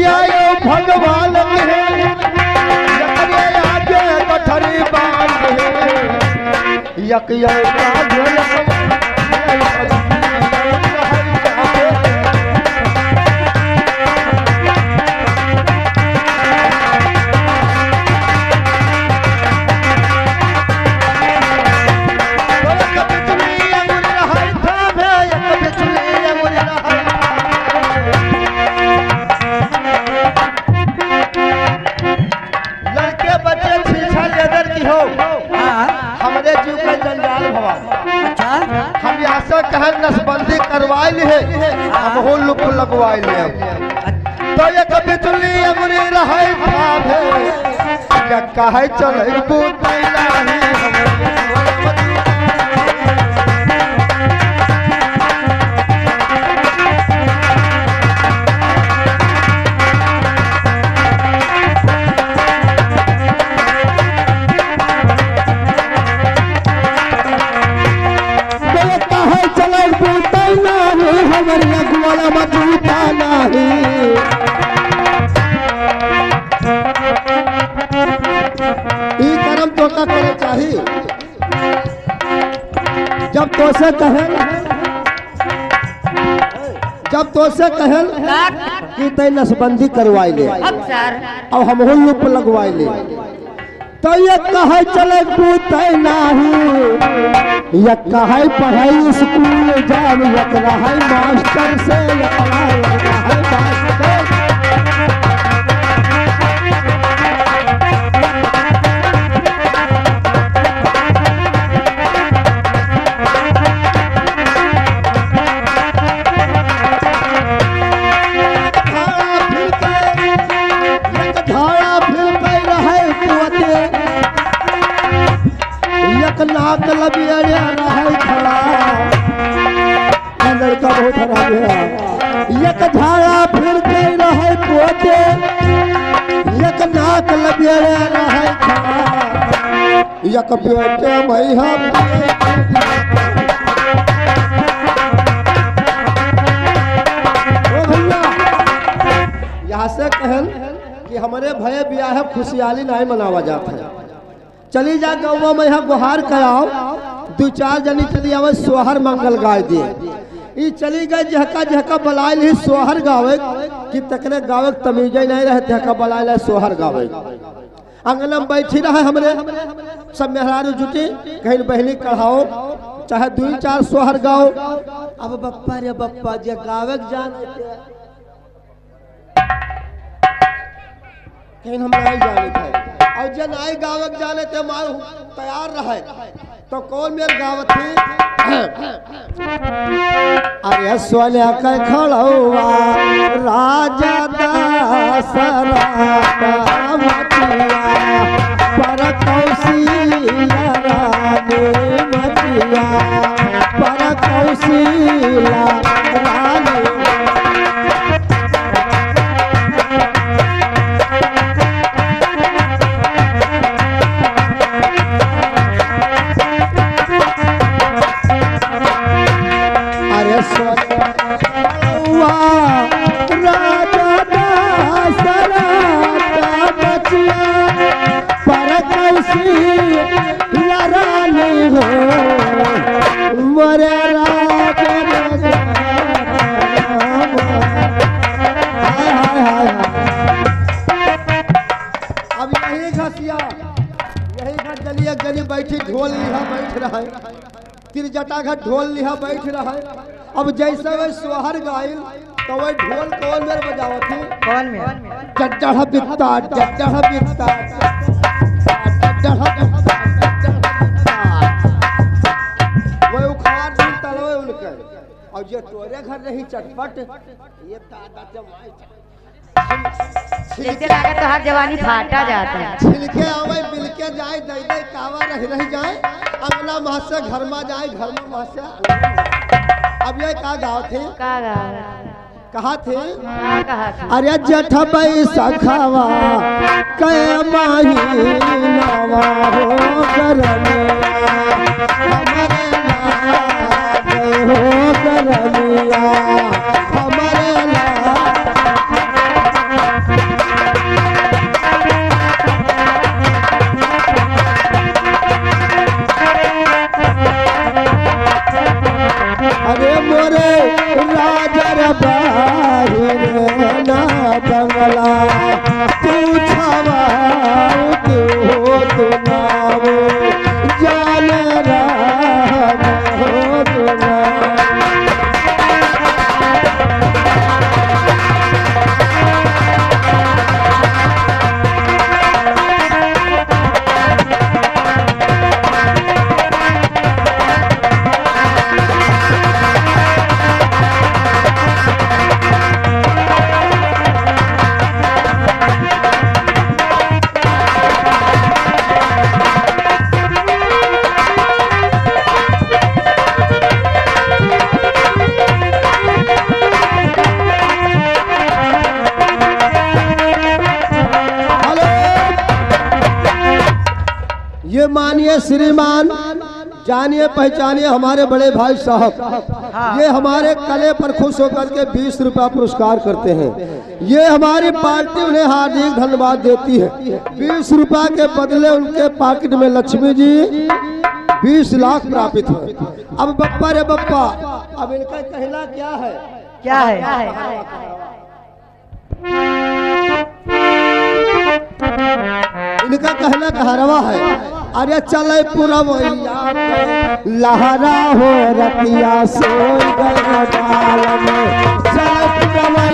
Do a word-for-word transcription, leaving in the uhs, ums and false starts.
आयो भगवान के, एकरे आगे गठरी बांध है। यक, यक, लड़के बच्चे छीछा लेदर की हो, हाँ। हमरे जीव का जंजाल भवा। अच्छा। हम यहाँ से कहन नसबंदी करवाई ली है, हम हो लुक लगवाई ली है। तो एक बिजुली अमरी रहै भाभे, या कहै चलै बूतै नाही हमरी। तो ये कहै चलै बूतै नाही, हमरी अगुआ मा जूता नाही। ई करम तोका करे चाही। जब तोसे कहन, जब तोसे कहन का? कि तै नसबंदी करवाई ले, अब सर। अब हमहू लुप लगवाई ले। तो ये कहै चलै बूतै नाही, ये कहै पढ़ै स्कूल जाब, ये कहै मास्टर से, ये कहै मास्टर। एक धारा फिर कई रहै पोते, एक नाक लबियरे रहै खड़ा। ई लड़का बहुत हरामी है। एक धारा फिर कई रहै पोते, एक नाक लबियरे रहै खड़ा। एक बेटे में हम। ओ भैया, यहाँ से कहन कि हमरे भये बियाह खुशियाली नाहीं मनावा जात है। चली जा गौवा में यहाँ गुहार कराओ, दुइ चार जनी चली आवै, सोहर मंगल गाय दे। ई चली गै, जेहका जेहका बलाइल ही सोहर गावै, कि तकरे गावै क तमीजै नाहीं रहै, तेहका बलाइल है सोहर गावै। अंगना में बैठी रहै हमरे सब मेहरारू जुटी, कहिन बहिनी कढ़ाओ, चाहे दुइ चार सोहर गाओ। अब बप्पा रे बप्पा, जे गावै क जानै ते, कहिन हम नाहीं जानै थे। और जे नाहीं गावै क जानै ते, मार तैयार रहै। तो कौन मेर गावत ही? अरे सोने के खड़ौआ राजा दशरथ मचिया, पर कौशल्या रानी मचिया, पर कौशल्या रानी। अरे सोनवा राजा दशरथ बचिया, पर कौशल्या रानी हो, मोरे राजा। हाय, हाय, हाय, हाय। अब यही घसिया, यही घर जलिया गली बैठी ढोल लिहा बैठ रहा है। तिरजटा घाट ढोल लिहा बैठ रहा है। अब जैसे वह सोहर गाइल, तो वह ढोल कौन मेर बजावत है? कौन मेर? जड्डढ़ बित्ता, जड्डढ़ बित्ता, जड्डढ़ बित्ता, जड्डढ़ बित्ता। वह उखाड़ दी तलवे उनके। और जे तोरे घर रही चटपट, ये दादा जमाई जैसे लागत तोहार जवानी फाटा जात है। छिलके आवे, बिलके जाए, दई दई कावा रह, रह जाए। अंगना महसे घर मा जाए, घर मा महसे अंगना महसे। अब ये का गावत है? का गावत? कहा थे? का कहा थे? अरे जेठ बैसखवा के महीनावा हो गरमिया, हमरे लागे हो गरमिया, हमरे लागे। पूछवा तू हो तू नाम, जान राम हो तू नाम। हेलो। ये मानिए श्रीमान, जानिए पहचानिए हमारे बड़े भाई साहब। हाँ। ये हमारे कले पर खुश होकर के बीस रुपया पुरस्कार करते हैं। ये हमारी पार्टी उन्हें हार्दिक धन्यवाद देती है। बीस रुपया के बदले उनके पाकिट में लक्ष्मी जी बीस लाख प्रापित हुए। अब बप्पा रे बप्पा, अब इनका कहना क्या है? क्या है? इनका कहना कहरवा है। अरे चले पुरवैया के लहरा हो रतिया सोई गए बाल में। चले पुरवैया